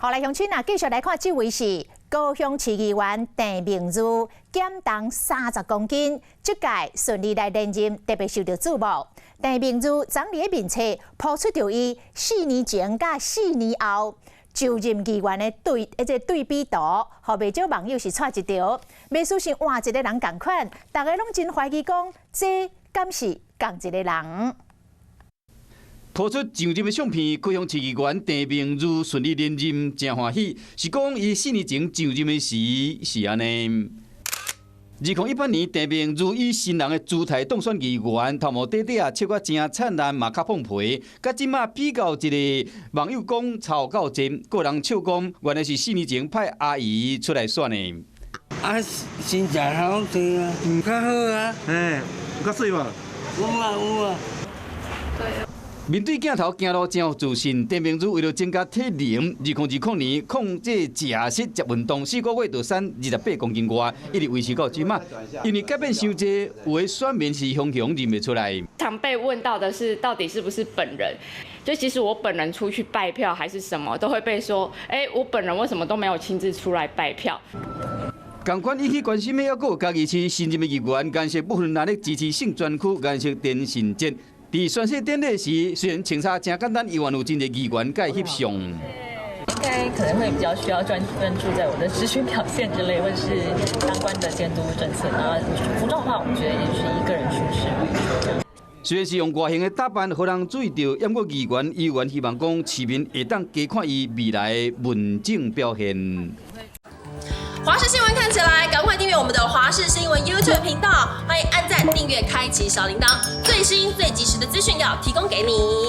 好，來鄉親啊，繼續來看，這位是高雄市議員鄭明儒，減重30公斤，這屆順利來連任，特別受到矚目。鄭明儒昨日的面冊 po 出著伊4年前佮4年後就任議員的對，這個對比圖，予袂少網友是掣一趒，袂輸是換一個人仝款，大家攏真懷疑講，這敢是仝一個人？ po 出上任的相片，高雄市議員鄭明儒順利連任，誠歡喜。是講伊4年前上任的時是按呢。2018年，鄭明儒以新人的姿態當選議員，頭毛短短啊，笑甲誠燦爛，嘛較胖皮。佮這馬比較一個網友講臭夠真，個人笑講原來是4年前派阿姨出來選的。啊，身材好啲啊，毋較好啊。嘿，有較媠無？有啊有啊。面對鏡頭行路誠有自信，鄭明儒為著增加體能，2020年控制食食食運動，4個月就瘦28公斤外，一直維持到這馬。因為改變傷濟，有的選民是雄雄認袂出來。常被問到的是，到底是不是本人？就其實我本人出去拜票還是什麼，都會被說，欸，我本人為什麼都沒有親自出來拜票？仝款引起關心的，猶閣有嘉義市新任的議員，顏色不分藍綠支持勝專區顏色田信哲。佇宣誓典禮時，雖然穿衫誠簡單，依然有真濟議員共伊翕相。應該可能會比較需要專注在我的質詢表現之類，或者是相關的監督政策。然後服裝的話，我們覺得也是以個人舒適為主。雖然是用外形的打扮，予人注意著，毋過議員依然希望講市民會當加看伊未來的問政表現。華視新聞看起來，趕快訂閱我們的華視新聞 YouTube 頻道，歡迎按讚、訂閱、開啟小鈴鐺，最新最及時的資訊要提供給你。